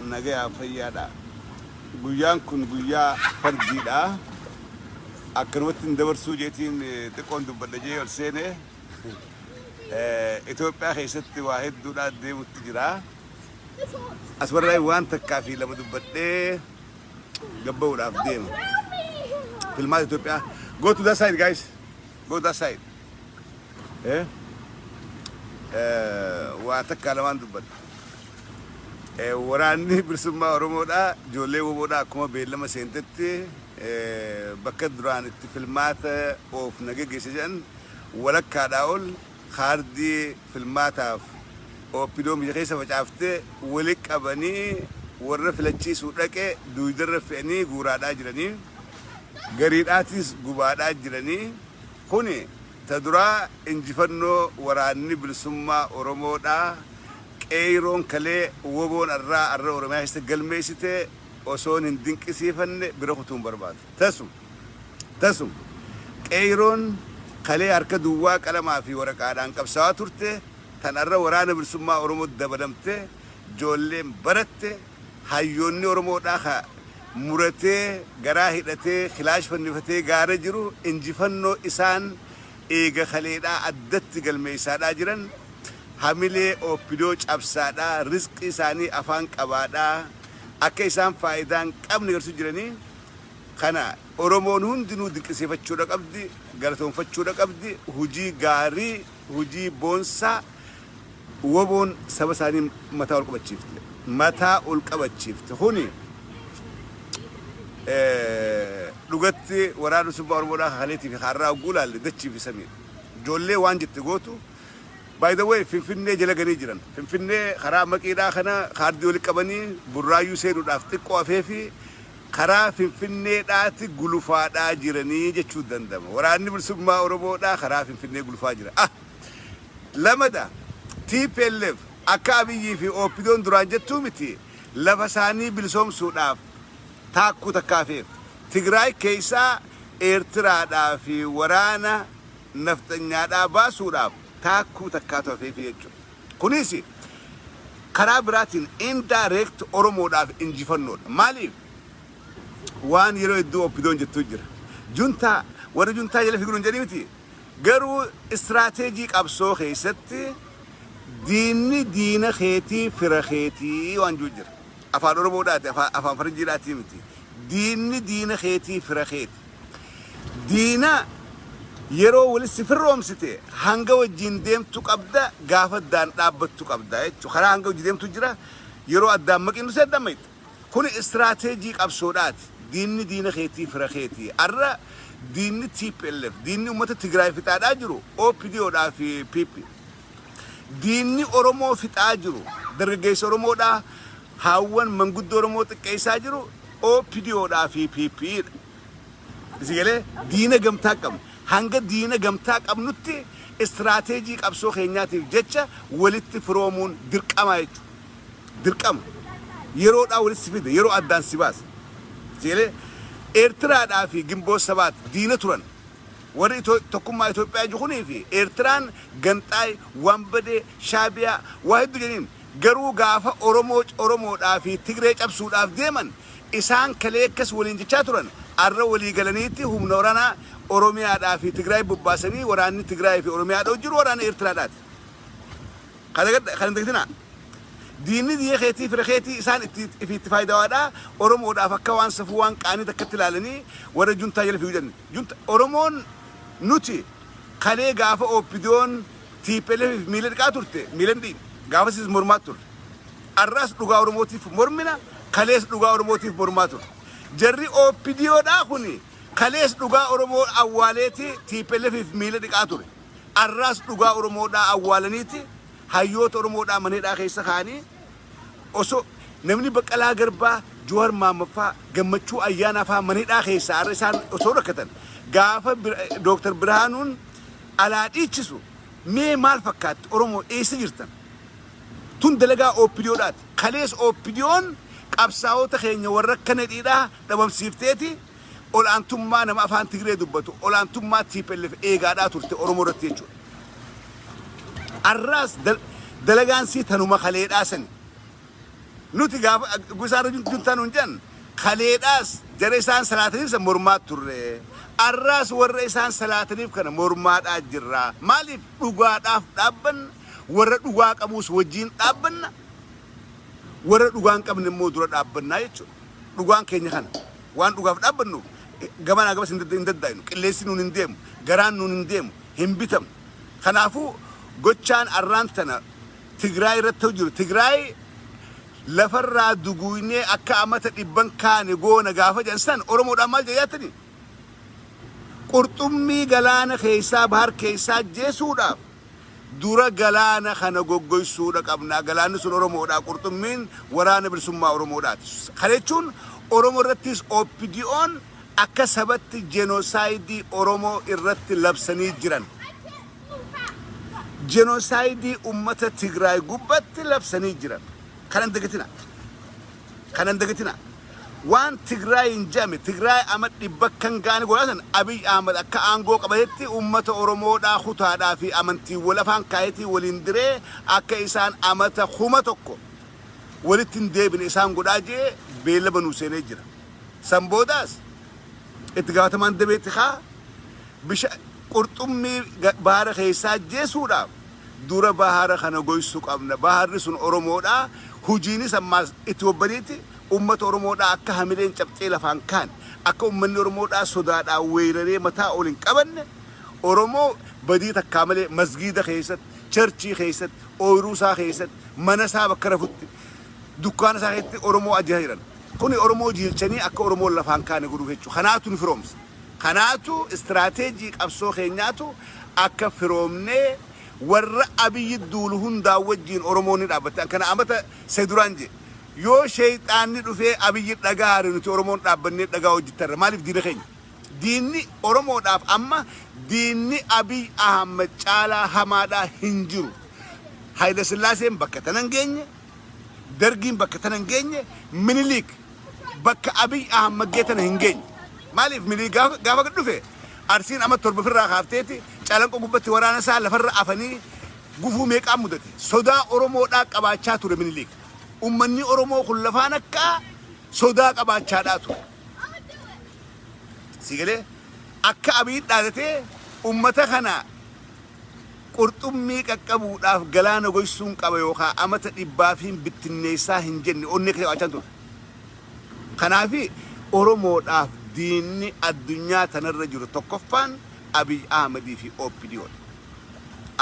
Nagayaa fayyaadha. Guyyaan kun guyyaa fardiidha. Akkanumatti hin dabarsuu jeetiin xiqqoon dubbadha jee ol seene. Itoophiyaa keessatti waa hedduudhaa deemutti jira. Asumarraa waan takkaa fi lama dubbadhee gabba'uudhaaf deema. Filmaata Itoophiyaa. Go to that side, guys. Go that side. Eh? Waa takkaa lamaan dubbadha. Waraanni bilisummaa Oromoodha. Ijoollee WBOdha akkuma beellama seentetti bakka duraan itti filmaata of na geggeesse jedhan walakkaadhaa ol kaardii filmaataaf OPDOn biyya keessa facaaftee wali qabanii warra filachiisuu dhaqe duudarra fe'anii guuraadhaa jiranii, gariidhaatis gubaadhaa jiranii. Kuni ta duraa injifannoo waraanni bilisummaa Oromoodhaa, qeeyroon kalee, WBOn arraa arra Oromiyaa keessa galmeessite osoon hin dinqisiifanne bira kutuu hin barbaadu. Tasuma. Tasuma. Qeeyroon kalee harka duwwaa qalamaa fi waraqaadhaan qabsaawaa turte, tan arra Waraana Bilisummaa Oromootti dabalamte, joolleen baratte, hayyoonni Oromoodhaa ka muratee, garaa hidhatee, kilaash fannifatee gaara jiru, injifannoo isaan eega kaleedhaa addatti galmeeysaadhaa jiran, hamilee OPDO cabsaadhaa, rizqii isaanii afaan qabaadhaa, akka isaan faayidaa hin qabne garsiisu jiranii, kana Oromoon hundinuu dinqisiifachuudha qabdi, galatoomfachuudha qabdi, hujii gaarii, hujii boonsaa WBOn saba isaanii mataa ol qabachiifte. Mataa ol qabachiifte. Kuni dhugatti waraana bilisummaa Oromoodhaa kakaleetii fi kaarraa hogguu laalle dachii fi samiidha. Ijoollee waan jette gootu. By the way, Finfinnee jala ganii jiran. Finfinnee karaa Maqiidhaa kana kaardii walitti qabanii Burraayyuu seenuudhaaf xiqqoo hafee fi karaa Finfinneedhaati gulufaadhaa jiranii jechuu danda'ama. Waraanni bilisummaa Oromoodhaa karaa Finfinnee gulufaa jira. Ah! Lamada, tplf akka Abiyyii fi OPDOn duraan jettuu miti, lafa isaanii bilisoomsuudhaaf taakkuu takka hafeef. Tigraay keessaa Eertiraadhaa fi waraana nafxanyaadhaa baasuudhaaf taakkuu takkaatu hafeefi jechuudha. Kunis karaa biraatiin indirect Oromoodhaaf injifannoodha. Maaliif? Waan yeroo hedduu OPDOn jettuu jira. Juntaa, warri juntaa jala fiignu hin jedhii miti. Garuu istiraateejii qabsoo keessatti diinni diina keetii fira keetii waan jiru jira. Afaan Oromoodhaati, afaan Faranjiidhaatii miti. Diinni diina keetii fira keeti. Diina yeroo walitti si firroomsite hanga wajjin deemtu qabda, gaafa addaan dhaabbattu qabda jechuudha. Karaa hanga wajjin deemtu jira, yeroo addaan maqinu si addaan maqxa. Kuni istiraateejii qabsoodhaati. Diinni diina keetii fira keeti. Arra diinni tplf, diinni uummata Tigraay fixaadhaa jiru OPDOdhaa fi PP. Diinni Oromoo fixaa jiru, dargaggeessa Oromoodhaa, haawwan manguddoo Oromoo xiqqeessaa jiru OPDOdhaa fi PP dha. Isi galee diina gamtaa qabna. Hanga diina gamtaa qabnutti istiraateejii qabsoo keenyaatiif jecha walitti firoomuun dirqama jechuudha. Dirqama. Yeroodhaa walitti si fida, yeroo addaan si baasa. Isi galee Eertiraadhaa fi Gimboot Sabaat diina turan. Warri tokkummaa Itoophiyaa jiru kunii fi Eertiraan ganxaay, wanbadee, Shaabiyaa waa hedduu jedhaniin. Garuu gaafa Oromoo Oromoodhaa fi Tigree cabsuudhaaf deeman isaan kalee akkas waliin jechaa turan arra walii galaniiti humna waraanaa Oromiyaadhaa fi Tigraay bobbaasanii waraanni Tigraay fi Oromiyaadha jiru waraana Eertiraadhaati. Kana hin dagatinaa. Diinni diina keetii fira keetii isaan itti ifi itti faayidawaadhaa Oromoodhaaf akka waan safuu waan qaanii takkatti ilaalanii warra juntaa jala fiigu jedhan. Junta Oromoon nuti kalee gaafa OPDOn tplf miila dhiqaa turte miila hin dhiqne. Gaafasiis mormaa turre. Arraas dhugaa Oromootiif mormina, kalees dhugaa Oromootiif mormaa turre. Jarri OPDOdhaa kuni kalees dhugaa Oromoo awwaaleeti tplf miila dhiqaa ture. Arraas dhugaa Oromoodhaa awwaalaniiti hayyoota Oromoodhaa mana hidhaa keessa kaa'anii osoo namni Baqqalaa Garbaa, Joowar Maammaffaa, Gammachuu Ayyaanaa fa'aa mana hidhaa keessaa har'a isaan osoo rakkatan gaafa Dooktar Birhaanuun alaa dhiichisu mee maal fakkaatti Oromoo eessa jirtan? Tun dalagaa OPDOdhaati. Kalees OPDOn qabsaa'ota keenya warra akka Nadhiidhaa dhabamsiifteeti ol'aantummaa nama afaan Tigree dubbatu ol'aantummaa tplf eegaadhaa turte Oromoo irratti jechuudha. Arraas dalagaan sii tanuma kaleedhaa sani. Nuti gaafa gosa juntaa nuun jedhan kaleedhaas jara isaan salaataniif san mormaa turre. Arraas warra isaan salaataniif kana mormaadhaa jirra. Maaliif? Dhugaadhaaf dhaabbanna, warra dhugaa qabuus wajjiin dhaabbanna, warra dhugaa hin qabne immoo dura dhaabbannaa jechuudha. Dhugaan keenya kana. Waan dhugaaf dhaabbannuuf gamanaa gamas hin daddaa'inu. Qilleensi nuun hin deemu, garaan nuun hin deemu, hin bitamu. Kanaafuu gochaan arraan tana Tigraay irratti ta'u jiru. Tigraay lafarraa duguuynee akka amata dhibban kaane goona gaafa jedhan san Oromoodhaan maal jedhe yaattanii? Qurxummii galaana keessaa, bahar keessaa ajjeesuudhaaf dura galaana kana goggoysuudha qabna. Galaanni sun Oromoodha. Qurxummiin Waraana Bilisummaa Oromoodhaati. Kana jechuun Oromoo irrattis OPDOn akka sabatti jenosaayidii Oromoo irratti labsanii jiran. Jenosaayidii ummata Tigraay gubbatti labsanii jiran. Kana hin dagatina. Kana hin dagatina. Waan Tigraay hin jedhame, Tigraay ama dhibba kan gaane godhaa san, Abiy Ahmad akka aangoo qabatetti ummata Oromoodhaa kutaadhaa fi amantiin wal afaan kaayetii waliin diree akka isaan amata 1000 walitti hin deebine isaan godhaa jee beellama nuu seenee jira. San boodaas itti gaafatamaan damee tikaa bisha qurxummii bahara keessaa ajjeesuudhaaf dura bahara kana goysu qabna. Baharri sun Oromoodha. Hujiinis ammaas itti bobbaniiti ummata Oromoodhaa akka hamileen cabxee lafaan kaane, akka ummanni Oromoodhaa sodaadhaan weeraree mataa ol hin qabanne, Oromoo badii takkaa malee masgiida keessatti, churchii keessatti, ooyruu isaa keessatti, mana isaa bakka rafutti, dukkaana isaa keessatti Oromoo ajjeesaa jiran. Kuni Oromoo jiilchanii akka Oromoon lafaan kaane godhuuf jechuudha. Kanaatu nu firoomsa. Kanaatu istiraateejii qabsoo keenyaatu akka firoomnee warra Abiyyi duulu hundaa wajjiin Oromoon ni dhaabbatti. An kana amata say duraan jee. Yoo sheeyxaanni dhufee Abiyyi dhagaa hare, nuti Oromoon dhaabbannee dhagaa wajji tarra. Maaliif? Diina keenya. Diinni Oromoodhaaf amma diinni Abiy Ahmad caalaa hamaadhaa hin jiru. Hayila Sillaaseen bakka tana hin geenye, Dargiin bakka tana hin geenye, Miniliik bakka Abiy Ahmad gee tana hin geenye. Maaliif? Miniliik gaafa gad dhufe Arsiin amma 7 ofirraa kaafteeti Calanqoo gubbatti waraana isaa lafarra afanii gufuu meeqaan mudate. Sodaa Oromoodhaa qabaachaa ture Miniliik. Ummanni Oromoo kun lafaan akka sodaa qabaachaadhaa ture. Si galee? Akka Abiy dhaadatee ummata kana qurxummii qaqqabuudhaaf galaana goysuun qaba yookaa amata dhibbaafiin bittinneessaa hin jenne onnee keessa qabaachaa ture. Kanaafi Oromoodhaaf diinni addunyaa tanarra jiru tokkoffaan Abiy Ahmadii fi OPDO dha.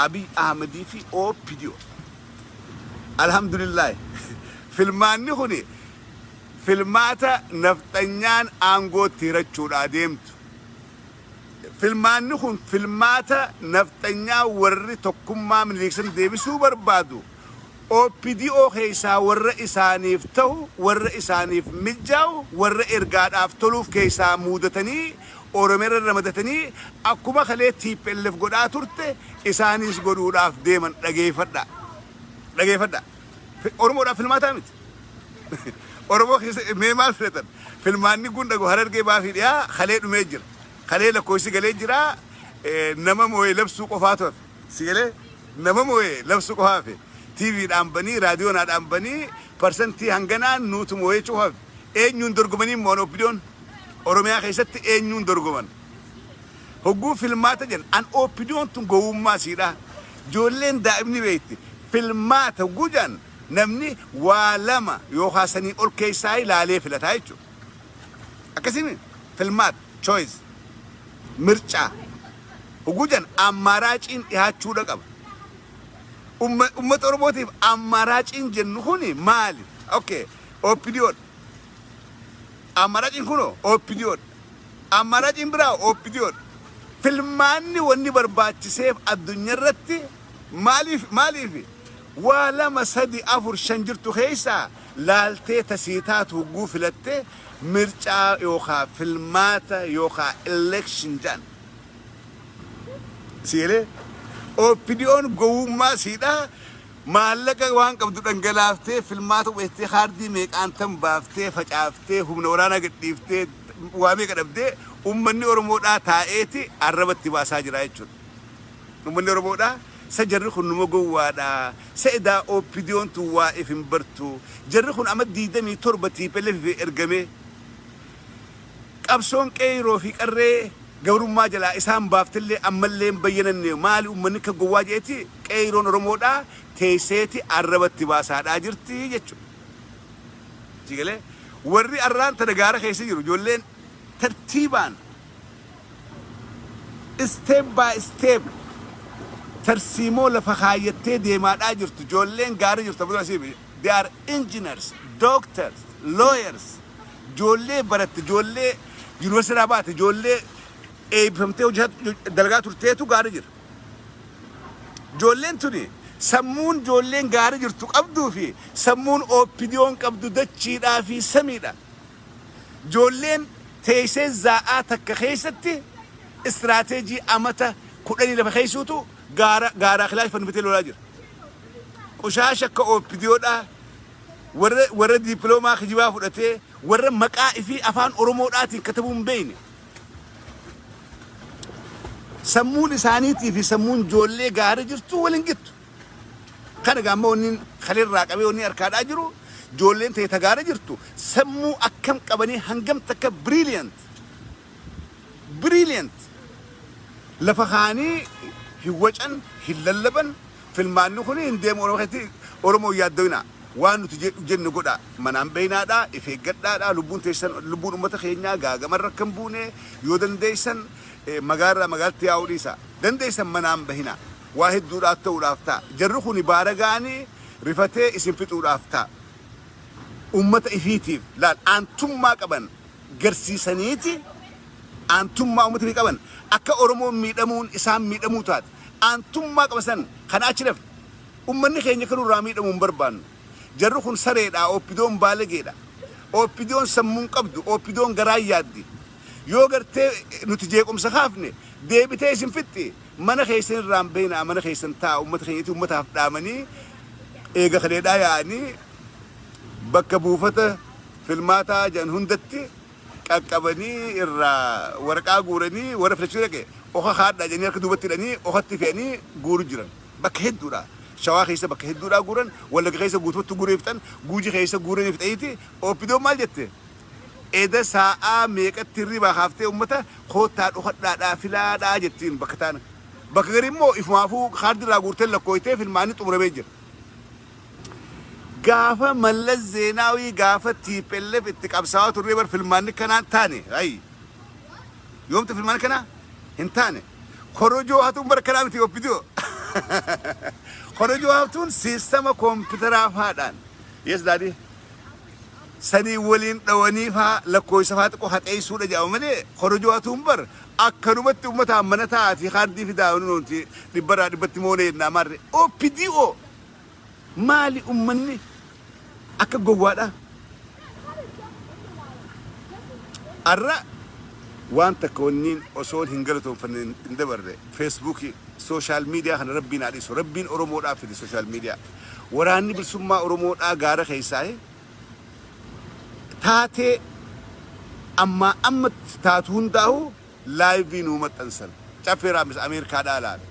Abiy Ahmadii fi OPDO. Alhamdulillah, filmaanni kuni filmaata nafxanyaan aangootti hirachuudhaa deemtu. Filmaanni kun filmaata nafxanyaa warri tokkummaa Miniliik san deebisuu barbaadu OPDO keessaa warra isaaniif tahu, warra isaaniif mijjaawu, warra ergaadhaaf toluuf keessaa muudatanii Oromiyaarra ramadatanii akkuma kalee tplf godhaa turte isaaniis godhuudhaaf deeman dhageeffadhaa. Dhageeffadhaa. Oromoodhaaf filmaataa miti. Oromoo keessa mee maal filatan? Filmaanni kun dhagu Harargee Bahaa fi Dhiyaa kalee dhumee jira. Kalee lakkoofsi galee jira. Nama moo'ee labsuu qofaatu hafe. Si galee? Nama moo'ee labsuu qofa hafe. TV dhaan banii, raadiyoonaa banii, parsantii hanganaan nuutu moo'ee jechuu qofa hafe. Eenyuun dorgomanii mo'an OPDOn? Oromiyaa keessatti eenyuun dorgoman? Hogguu filmaata jedhan an OPDOn tun gowwummaa siidha. Ijoolleen daa'imni beekti. Filmaata hogguu jedhan namni waa lama yookaan sanii ol keessaa ilaalee filataa jechuudha. Akkasii filmaata, choice, mircaa hogguu jedhan ammaaraaciin dhihaachuudha qaba. Uummata Oromootiif ammaaraaciin jennu kuni maali? Okay, OPDOdha. Ammaaraaciin kunoo OPDOdha. Ammaaraaciin biraa OPDOdha. Filmaanni wanni barbaachiseef addunyaa irratti maaliif? Maaliif? Waa lama, sadi, afur, shan jirtu keessaa laaltee tasii taatu hogguu filattee mircaa yookaan filmaata yookaan election jedhan. Siilee OPDOn gowwummaa siidhaa maallaqa waan qabdu dhangalaaftee filmaata qubeessitee kaardii meeqaan tan baaftee facaaftee humna waraanaa gadhiiftee waa meeqa dhabdee uummanni Oromoodhaa taa'eeti arrabatti baasaa jira jechuudha. Uummanni Oromoodhaa Sa jarri kun numa gowwaadha? Sa edaa OPDOn tun waa if hin bartu? Jarri kun ama 27 tplf ergamee qabsoon qeeyroo fi qarree gabrummaa jalaa isaan baaftellee ammallee hin bayyananne, maali ummanni akka gowwaa je'eeti qeeyroon Oromoodhaa teeyseeti arraba itti baasaadhaa jirti jechu. Sii galee? Warri arraan tana gaara keessa jiru ijoolleen tartiibaan, step by step, tarsiimoo lafa kaayyattee deemaadhaa jirtu, ijoolleen gaara jirtu abdul asiif, they are engineers, doctors, lawyers, ijoollee baratte, ijoollee yuunivarsiitii baate, ijoollee eebbifamtee hojii dalagaa turteetu gaara jira. Ijoolleen tuni sammuun ijoolleen gaara jirtu qabduu fi sammuun OPDOn qabdu dachiidhaa fi samiidha. Ijoolleen teessee zaa'aa takka keessatti istiraateejii amata 10 lafa keessuutu gaara gaaraa kilaash fannifatee lolaa jira. Qushaasha akka OPDOdhaa, warra diipiloomaa kijibaa fudhatee, warra maqaa ifii afaan Oromoodhaatiin katabuu hin beekne. Sammuun isaaniitii fi sammuun ijoollee gaara jirtu waliin gittu. Kana gaamma wanni kalirraa qabee wanni harkaadhaa jiru, ijoolleen ta'e tagaara jirtu sammuu akkam qabanii, hangam takka brilliant brilliant lafa kaanii hin wacan, hin lallaban. Filmaanni kun hin deemu Oromoo keessatti. Oromoo yaaddawina, waan nuti jennu godha, manaan beeynaadha, if eeggadhaadha. Lubbuun teessan, lubbuun uummata keenyaa gaagamarra akka hin buune, yoo dandeessan magaalaa magaalatti yaa'uu dhiisa, dandeessan manaan bahina. Waa hedduudhaaf ta'uudhaaf ta'a. Jarri kun baaragaanii rifatee isin fixuudhaaf ta'a. Ummata ifiitiif laal aantummaa qaban garsiisaniiti, aantummaa ummata ifii qaban, akka Oromoon miidhamuun isaan miidhamuu taate aantummaa qaban san kana achi lafne. Ummanni keenya kan irraa miidhamuu hin barbaannu. Jarri kun sareedha. OPDOn baalageedha. OPDOn sammuun qabdu. OPDOn garaa yaaddi. Yoo gartee nuti jeequmsa kaafne deebitee isin fixxi. Mana keessan irraa hin bahinaa, mana keessan taa'a ummata keenyatti ummataaf dhaamanii, eega kaleedhaa yaa'anii bakka buufata filmaataa jedhan hundatti qaqqabanii irraa waraqaa guuranii, warra filachuu dhaqe oka kaadhaa jedhanii harka duubatti hidhanii okatti fe'anii guuru jiran bakka hedduudha. Shawaa keessa bakka hedduudhaa guuran, Wallagga keessa guutumatti guuranii fixan, Guuji keessa guuranii fixaniiti. OPDOn maal jette? Eda saa'aa meeqatti hirribaa kaaftee ummata koottaa dhokadhaadhaa filaadhaa jettiin bakka taana. Bakka garii immoo ifumaafuu kaardii irraa guurtee lakkooytee filmaanni xumuramee jira. Gaafa Mallas Zeenaawii, gaafa TPLF itti qabsaa'aa turree bar filmaanni kanaan taane. Ayi. Yoomti filmaanni kanaa? Hin taane. Korojoo hatuun bara kanaa miti OPDO. Korojoo hatuun siistama kompiitaraa faadhaan. Yes, daddy. Sanii waliin dhawanii faa lakkoofsa faa xiqqoo haxeessuudha jedhama malee, korojoo hatuun bar akkanumatti uummataan mana taa'atii kaardii fidaa nuti dhibbarraa dhibbatti moonee jennaa maarre. OPDO maali uummanni akka gowwaadha? Arra waan takka wanniin osoo hin galatoonfanne hin dabarre, Feesbuukii, social media kana rabbiin haa dhiisu. Rabbiin Oromoodhaaf fide social media. Waraanni bilisummaa Oromoodhaa gaara keessaa taatee ammaa ammatti taatu hundaa'u live nuu maxxansan. Caffee Raamis Ameerikaadhaa laala.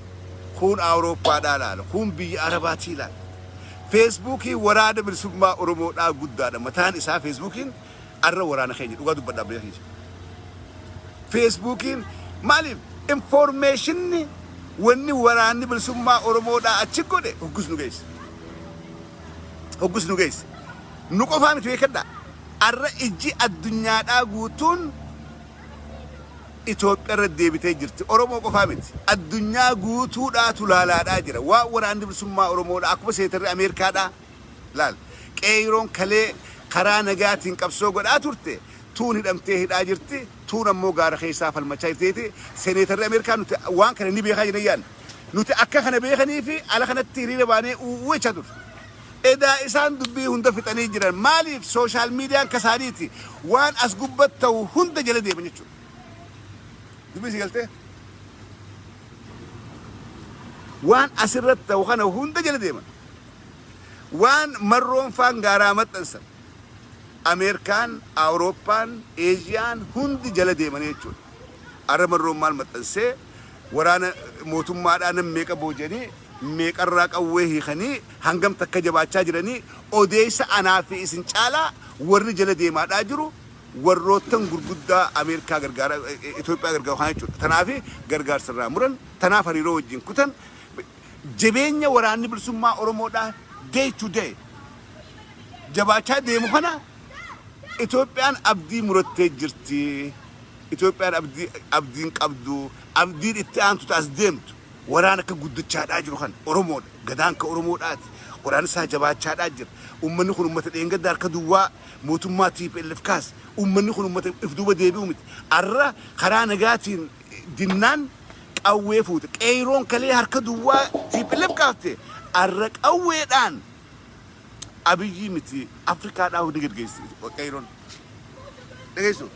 Kuun Awurooppaadhaa laala. Kuun biyya Arabaatii laala. Feesbuukii waraana bilisummaa Oromoodhaa guddaadha. Mataan isaa Feesbuukiin arra waraana keenya, dhugaa dubbadhaa biyya keessa. Feesbuukiin maaliif informationni wanni waraanni bilisummaa Oromoodhaa achi godhe hoggus nu geesse. Hoggus nu geesse. Nu qofaa miti, beekadhaa. Arra ijji addunyaadhaa guutuun Itoophiyaa irra deebitee jirti. Oromoo qofaa miti. Addunyaa guutuudhaatu laalaadhaa jira. Waan waraanni bilisummaa Oromoodhaa akkuma seetarri Ameerikaadhaa laal. Qeeyroon kalee karaa nagaatiin qabsoo godhaa turte tuun hidhamtee hidhaa jirti. Tuun ammoo gaara keessaa falmachaa jirteeti. Seneetarri Ameerikaa nuti waan kana ni beekaa jennee yaadna. Nuti akka kana beekanii fi ala kanatti hiriira baanee uuu jechaa turre. Edaa isaan dubbii hunda fixanii jiran. Maaliif? Social mediaan kasaaniiti. Waan as gubbatti ta'u hunda jala deeman jechuudha. Dubbii si galtee? Waan asirratti ta'u kana hunda jala deeman. Waan marroon faan gaaraa maxxansan. Ameerikaan, Awurooppaan, Eeziyaan hundi jala deemanii jechuudha. Arra marroon maal maxxansee, waraana mootummaadhaa nam meeqa booji'anii Meeqarraa qawwee hiikanii hangam takka jabaachaa jiranii odeessa anaa fi isin caalaa warri jala deemaadhaa jiru warroottan gurguddaa Ameerikaa gargaara, Itoophiyaa gargaaru kana jechuudha. Tanaaf gargaarsa irraa muran, tanaaf hariiroo wajjin kutan. Jabeenya waraanni bilisummaa Oromoodhaa day to day jabaachaa deemu kana Itoophiyaan abdii murattee jirti. Itoophiyaan abdiin qabdu, abdiin itti aantu as deemtu waraana akka guddachaadhaa jiru kana Oromoodha. Gadaan ka Oromoodhaati. Waraanni isaa jabaachaadhaa jira. Uummanni kun uummata dheengadda harka duwwaa mootummaa TPLF kaase. Uummanni kun uummata if duuba deebi'u miti. Arra karaa nagaatiin dinnaan qawwee fuute. Qeeyroon kalee harka duwwaa TPLF kaafte. Arra qawweedhaan Abiyyii miti, Afrikaadhaa ni geggeessi qeeyroon. Dhageessu.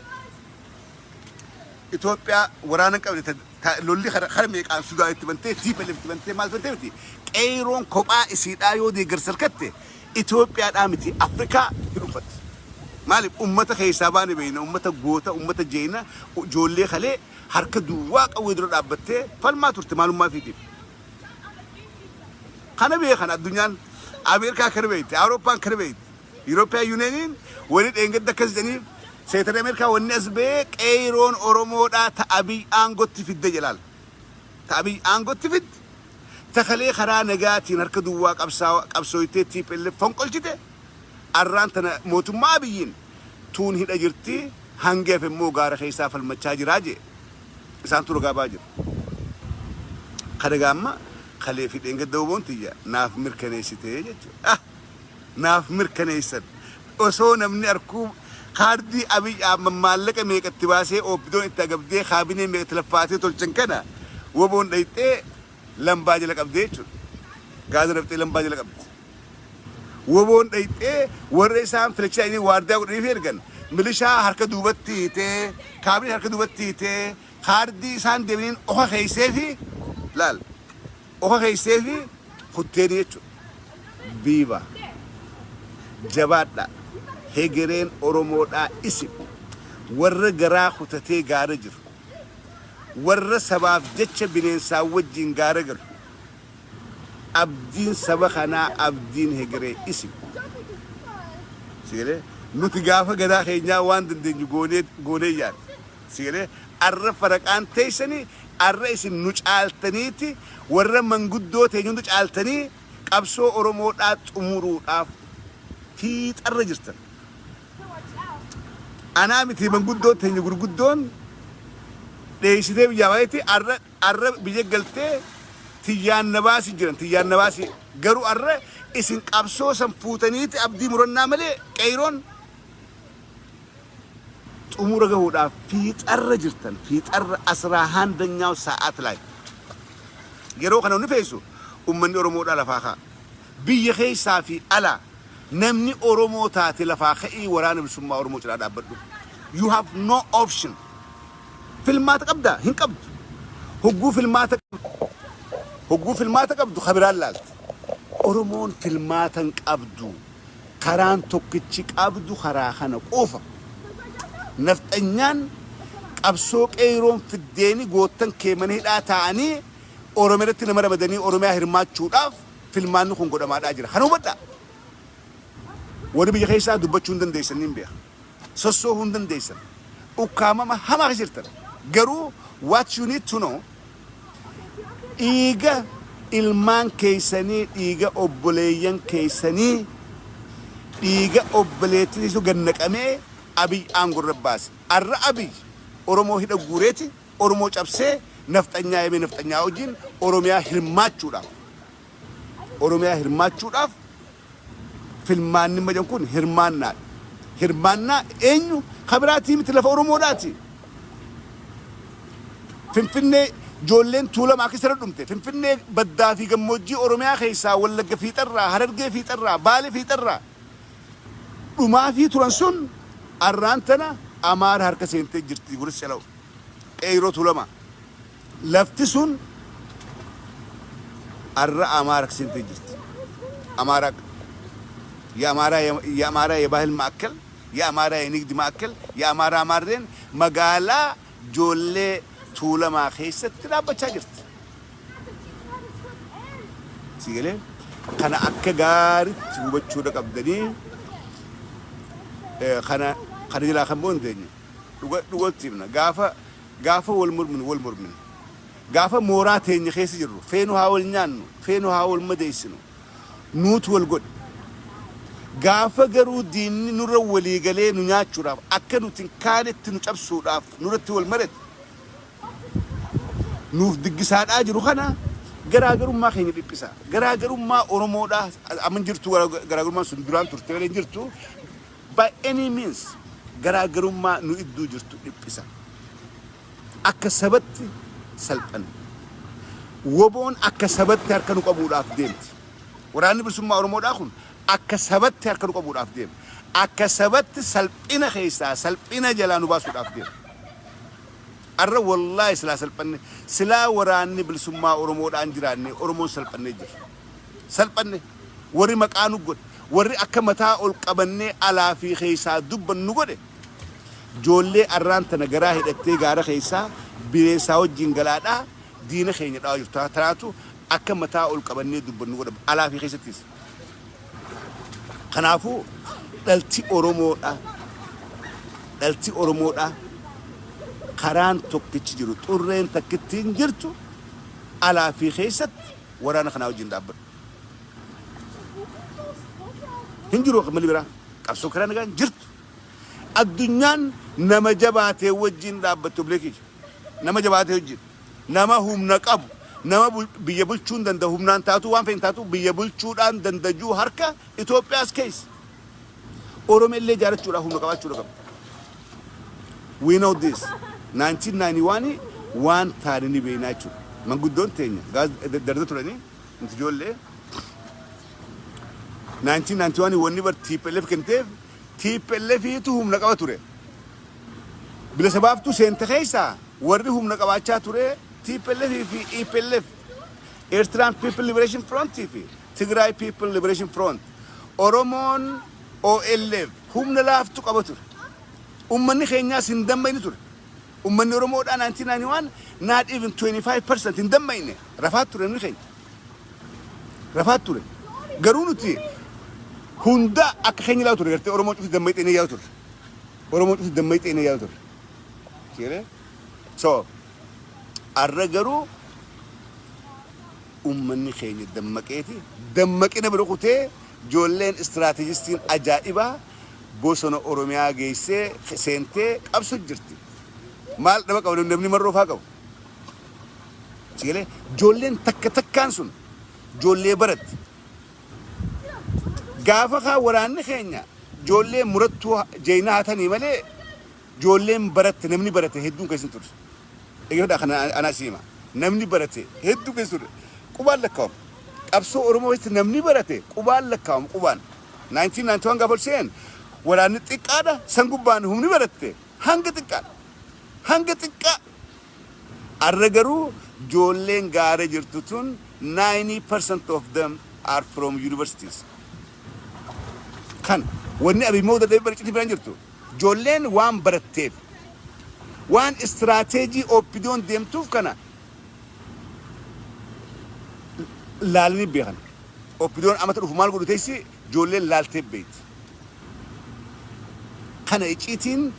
Itoophiyaa waraana hin qabne, lolli kara meeqaan Sudaan itti bantee, TPLF itti bantee, maal bantee miti. Qeeyroon kophaa isiidhaa yoo deeggarsa harkatte Itoophiyaadhaa miti, Afrikaa hin uffatti. Maaliif? Ummata keessaa baane beekna, ummata goota, ummata jeena, ijoollee kalee harka duwwaa qawwee dura dhaabbattee falmaa turte maalummaa fiitiif. Kana beekan addunyaan, Ameerikaa kana beekti, Awurooppaan kana beekti. European Unioniin wani dheengadda akkas jedhaniif, seetarri Ameerikaa wanni as ba'ee qeeyroon Oromoodhaa ta Abiy aangotti fidde jalaal. Ta Abiy aangotti fidde, takalee karaa nagaatiin harka duwwaa qabsooytee TPLF fonqolchite, arraan tana mootummaa Abiyyiin tuun hidha jirti, hangi hafe immoo gaara keessaa falmachaa jiraa jee. Isaantu ragaa ba'aa jira. Kana gaamma kalee fi dheengadda woboon tiyya naaf mirkaneessite jechuudha. Ah! Naaf mirkaneessan. Osoo namni arkuu kaardii Abiy Ahmad maallaqa meeqa itti baasee, OPDOn itti agabdee, kaabinee meeqa itti laffaatee tolchan kana woboon dhayxee lambaa jala qabdee jechuudha. Gaaza naqxee lambaa jala qabdi. Woboon dhayxee warra isaan filachaa inni waardiyaa godhanii fi ergan milishaa harka duubatti hiitee, kaabinee harka duubatti hiitee, kaardii isaan deemaniin oka keessee fi laal oka keessee fi kutteeni jechuudha. Viva! Jabaadhaa! Hegereen Oromoodhaa isin. Warra garaa kutatee gaara jiru. Warra sabaaf jecha bineensaa wajjin gaara galu. Abdiin saba kanaa, abdiin hegeree isin. Sigalee nuti gaafa gadaa keenyaa waan dandeenyu goonee goonee yaadne. Sigalee arra faraqaan teessanii, arra isin nu caaltaniiti, warra manguddoo teenya hunda caaltanii qabsoo Oromoodhaa xumuruudhaaf fiixarra jirtan. Anaa miti, manguddoo teenya gurguddoon dheessitee biyyaa baay'eetti arra arra biyya galtee tiyyaan na baasi jiran, tiyyaan na baasi. Garuu arra isin qabsoo san fuutaniiti abdii murannaa malee qeeyroon xumura gahuudhaaf fiixarra jirtan, fiixarra 11ኛው ሰዓት ላይ. Yeroo kana ni feesu ummanni Oromoodhaa lafaa ka'a. Biyya keessaa fi alaa namni Oromoo taate lafaa ka'ii waraana bilisummaa Oromoo cinaa dhaabbadhu. You have no option. Filmaata qabdaa? Hin qabdu. Hogguu filmaata qabdu kabiraan laalti. Oromoon filmaata hin qabdu. Karaan tokkichi qabdu karaa kana qofa. Nafxanyaan qabsoo qeeyroon fiddeeni goottan kee mana hidhaa taa'anii Oromiyaa irratti nama ramadanii Oromiyaa hirmaachuudhaaf filmaanni kun godhamaadhaa jira. Kana hubadhaa. Warri biyya keessaa dubbachuu hin dandeessan, niin beeka. Sossoohuu hin dandeessan. Ukkaamama hamaa keessa jirtan. Garuu what you need to know, dhiiga ilmaan keessanii, dhiiga obboleeyyan keessanii, dhiiga obboleettii gad naqamee Abiy aangoo irra baase. Arra Abiy Oromoo hidha guureeti, Oromoo cabsee nafxanyaa yamee nafxanyaa wajjin Oromiyaa hirmaachuudhaaf filmaanni majan kun hirmaannaadha. Hirmaannaa eenyu kabiraatii miti, lafa Oromoodhaati. Finfinnee ijoolleen Tuulamaa keessa irra dhumte. Finfinnee baddaa fi gammoojjii Oromiyaa keessaa, Wallagga fiixarraa, Harargee fiixarraa, Baale fiixarraa dhumaa fi turan sun arraan tana Amaara harka seentee jirti guris calawu. Qeeyroo Tuulamaa. Lafti sun arra Amaara harka seentee jirti. Amaara የአማራ የባህል ማዕከል፣ የአማራ የንግድ ማዕከል፣ የአማራ ማሬን magaalaa ijoollee Tuulamaa keessatti dhaabbachaa jirti. Si galee, kana akka gaaritti hubachuudha qabdanii. Kana jalaa kan ba'uu hin dandeenye. Dhugatti himna. Gaafa wal morminu, wal morminu. Gaafa mooraa teenya keessa jirru, feenu haa wal nyaannu, feenu haa wal madeessinu. Nuutu wal godhe. Gaafa garuu diinni nurra walii galee nu nyaachuudhaaf, akka nuti hin kaanetti nu cabsuudhaaf nurratti wal marate, nuuf diggisaadhaa jiru kana garaagarummaa keenya dhiphisa. Garaagarummaa Oromoodhaa amma hin jirtu. Garaagarummaan sun duraan turte malee hin jirtu. By any means garaagarummaa nu idduu jirtu dhiphisa. Akka sabatti salphanne. Woboon akka sabatti harka nu qabuudhaaf deemti. Waraanni Bilisummaa Oromoodhaa kun akka sabatti harka nu qabuudhaaf deema. Akka sabatti salphina keessaa, salphina jalaa nu baasuudhaaf deema. Arra wallaahi silaa salphanne, silaa Waraanni Bilisummaa Oromoodhaan jiraanne, Oromoon salphannee jira. Salphanne. Warri maqaa nu godhe, warri akka mataa ol qabannee alaa fi keessaa dubbannu godhe, ijoollee arraan tana garaa hidhattee gaara keessaa bineensaa wajjin galaadhaa diina keenya dhawaa jirtu. Tanaatu akka mataa ol qabannee dubbannu godha alaa fi keessattis. Kanaafuu dhalti Oromoodha. Dhalti Oromoodha. Karaan tokkichi jiru, xurreen takkittiin jirtu, alaa fi keessatti waraana kanaa wajjin dhaabbadhu. Hin jiru malli biraa. Qabsoo karaa nagaan jirtu. Addunyaan nama jabaatee wajjin dhaabbattu, obbolee kiyya. Nama jabaatee wajjin. Nama humna qabu. Nama biyya bulchuu hin danda'u. Humnaan taatu, waan fe'in taatu, biyya bulchuudhaan danda'uu harka Itoophiyaas keessa. Oromoo illee ijaarrachuudhaaf humna qabaachuudha qaba. We know this. 1991 waan taane ni beeknaa jechuudha. Manguddoon teenya darda turanii, nuti ijoollee. 1991 wanni bar TPLF kenteef, TPLFiitu humna qaba ture. Bilisa baaftuu seente keessaa warri humna qabaachaa ture TPLF fi EPLF. Eritrean People Liberation Front fi Tigray People Liberation Front. Oromoon OLF humna laaftu qaba ture. Ummanni keenyaas hin dammayne ture. Ummanni Oromoodhaa 1991 not even 25% hin dammayne, rafaa ture namni keenya. Rafaa ture. Garuu nuti hunda akka keenya ilaalu ture, gartee Oromoon cufti dammayxee yaa'u ture. Oromoon cufti dammayxee yaa'u ture. Sigalee? So, arra garuu ummanni keenya dammaqeeti, dammaqina bira kutee, ijoolleen strategist iin ajaa'ibaa bosona Oromiyaa geessee seentee qabsu jirti. Maal dhaba qabu namni marroo faa qabu? Sigalee, ijoolleen takka takkaan sun ijoollee baratti. Gaafa kaa waraanni keenya ijoollee murattuu jeenaa hatanii malee, ijoolleen baratte, namni barate hedduun keessa hin turre. Egaa kana anaa siima. Namni barate hedduu keessa ture. Qubaan lakkaa'amu. Qabsoo Oromoo keessatti namni barate qubaan lakkaa'amu, qubaan. 1991 gaafa ol seen waraanni xiqqaadha. San gubbaan humni baratte hanga xiqqaadha. Hanga xiqqaa. Arra garuu ijoolleen gaara jirtu tun 90% of them are from universities. Kan wanni Abiy moo dadhabee baricitii biraan jirtu. Ijoolleen waan baratteef, waan strategy OPDOn deemtuuf kana laalanii beekan. OPDOn amata dhufu maal godhu teessi, ijoolleen laaltee beekti. Kana icciitiin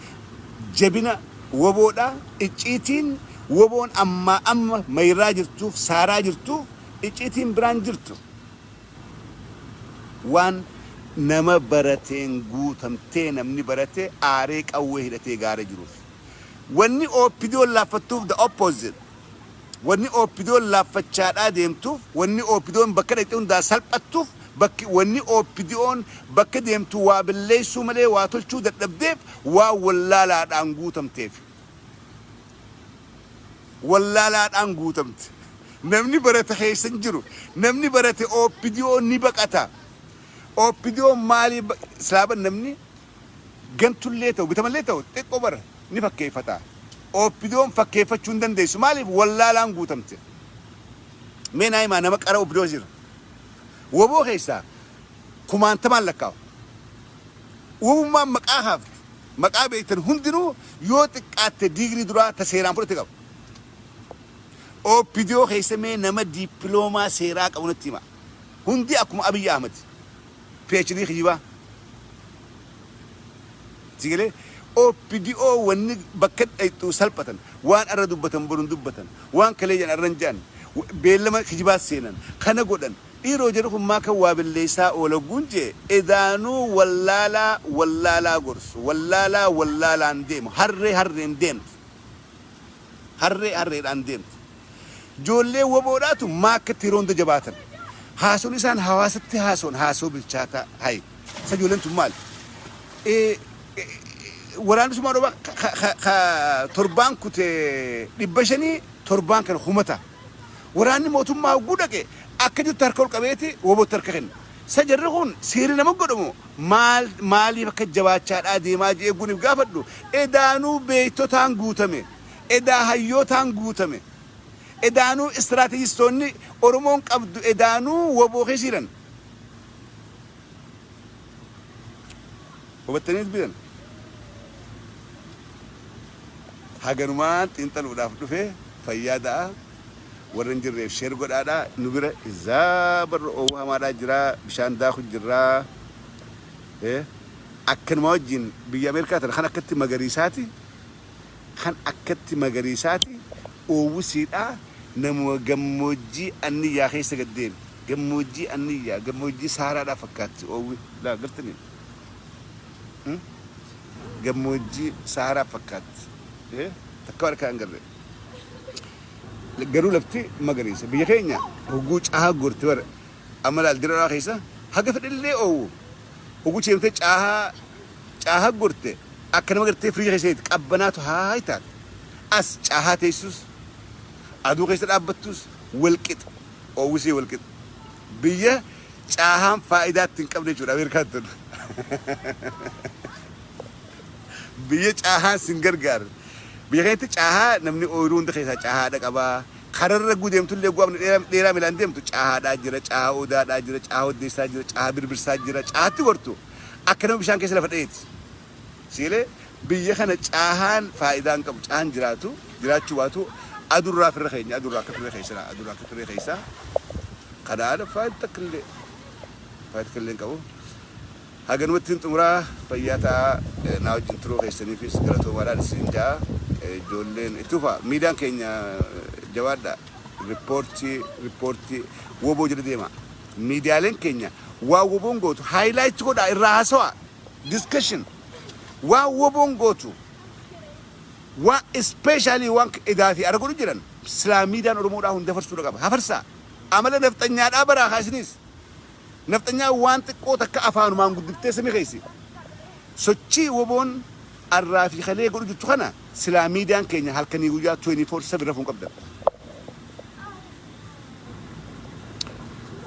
jabina woboodha. Icciitiin woboon ammaa amma mayiraa jirtuuf, saaraa jirtuuf, icciitiin biraan jirtu. Waan nama barateen guutamtee, namni barate aaree qawwee hidhatee gaara jiruuf. Wanni OPDOn laaffattuuf the opposite. Wanni OPDOn laaffachaadhaa deemtuuf, wanni OPDOn bakka dhaqxee hundaa salphattuuf, bakki wanni OPDOn bakka deemtu waa balleessuu malee waa tolchuu dadhabdeef, waa wallaalaadhaan guutamteef. Wallaalaadhaan guutamte. Namni barate keessa hin jiru. Namni barate OPDO ni baqata. OPDO maalii silaaban, namni gantullee ta'u, bitamallee ta'u, xiqqoo bara ni fakkeeffata. OPDOn fakkeeffachuu hin dandeessu. Maaliif? Wallaalaan guutamte. Mee naa himaa, nama qara OPDO jira. Woboo keessaa kumaantamaan lakkaa'u. Wobummaan maqaa haafte. Maqaa beektan hundinuu yoo xiqqaatte digirii duraa ta seeraan fudhate qabu. OPDO keessa mee nama diipiloomaa seeraa qabu natti hima. Hundi akkuma Abiyyi Ahmad. PhD kijibaa. Si galee OPDO wanni bakka dhayxu salphatan. Waan arra dubbatan boru hin dubbatan. Waan kalee jedhan arra hin jedhan. Beellama kijibaa seenan. Kana godhan. Dhiiroo jarri kun maa kan waa belleessaa oola guun jee edaanuu wallaalaa wallaalaa gorsu. Wallaalaa wallaalaan deemu. Harree harreen deemti. Harree harreedhaan deemti. Ijoollee WBOdhaatu maa akkatti yeroo hunda jabaatan? Haasoon isaan hawaasatti haasoon haasoo bilchaataa hayi. Isa ijoolleen tun maali? Waraanni bilisummaa Oromoo ka torbaan kute 500 torbaan kana kumata. Waraanni mootummaa hogguu dhaqe akka jirtu harka ol qabeeti WBOtti harka kenna. Sa jarri kun seerri nama godhamu maal maaliif akka jabaachaadhaa deemaa je'ee guniif gaafadhu edaanuu beektotaan guutame. Edaa hayyootaan guutame. Edaanuu istiraatejistoonni Oromoon qabdu edaanuu wbo keessa jiran. Hubattanii dubbii tana? Haganumaan xiinxaluudhaaf dhufe fayyaa ta'a. Warra hin jirreef share godhaadha. Nu bira izaa barra oowwa hamaadhaa jira. Bishaan daaku jirra. Akkanumaa wajjin biyya Ameerikaa tana kan akkatti magariisaati. Kan akkatti magariisaati oowwisiidha namuma gammoojjii anniyyaa keessa gad deeme. Gammoojjii anniyyaa, gammoojjii saaraadhaa fakkaatti oowwi. Laa gartanii? Gammoojjii saaraa fakkaatti. Takka harkaa hin garre. Garuu lafti magariisa. Biyya keenya hogguu caahaa gorti bara. Amma laal dira dhawaa keessa haga fedhellee oowwu. Hogguu ceemtee caahaa caahaa gorte akka nama gartee firiija keessa seente qabbanaatu haa taate. As caahaa teessus aduu keessa dhaabbattus wal qixa. Oowwisee wal qixa. Biyya caahaan faayidaa itti hin qabne jechuudha Ameerikaan tun. Biyya caahaan sin gargaarre. Biyya keenyatti caahaa namni ooyiruu hunda keessaa caahaadha qaba. Kararra guu deemtullee gu'amni dheeraa miilaan deemtu caahaadhaa jira, caahaa odaadhaa jira, caahaa oddeessaa jira, caahaa birbirsaa jira. Caahaatti gortu akka nama bishaan keessa lafa dha'eeti. Siilee biyya kana caahaan faayidaa hin qabu. Caahaan jiraatu jiraachuu baatu adurraa firra keenya adurraa akka firra keessaa adurraa akka firra keessaa kana ala faayidaa takka illee faayidaa takka illee hin qabu. Haganumatti hin xumuraa fayyaa ta'aa naa wajjin turuu keessaniifis galatoomaadhaan isin ja'a. Ijoolleen itti fufaa miidiyaan keenya jabaadha riippoortii riippoortii woboo jala deema. Miidiyaaleen keenya waan woboon gootu highlight godhaa irraa haasawaa discussion waan woboon gootu waan especially waan edaa fi ara godhu jiran silaa miidiyaan Oromoodhaa hunda farsuudha qaba. Hafarsaa amala nafxanyaadhaa baraa kaa isinis. Nafxanyaa waan xiqqoo takka afaanumaan guddiftee sami keessi. Sochii woboon arraa fi kalee godhu jirtu kana silaa miidiyaan keenya halkanii guyyaa 24/7 rafuu hin qabdan.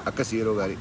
Akkasii yeroo gaarii.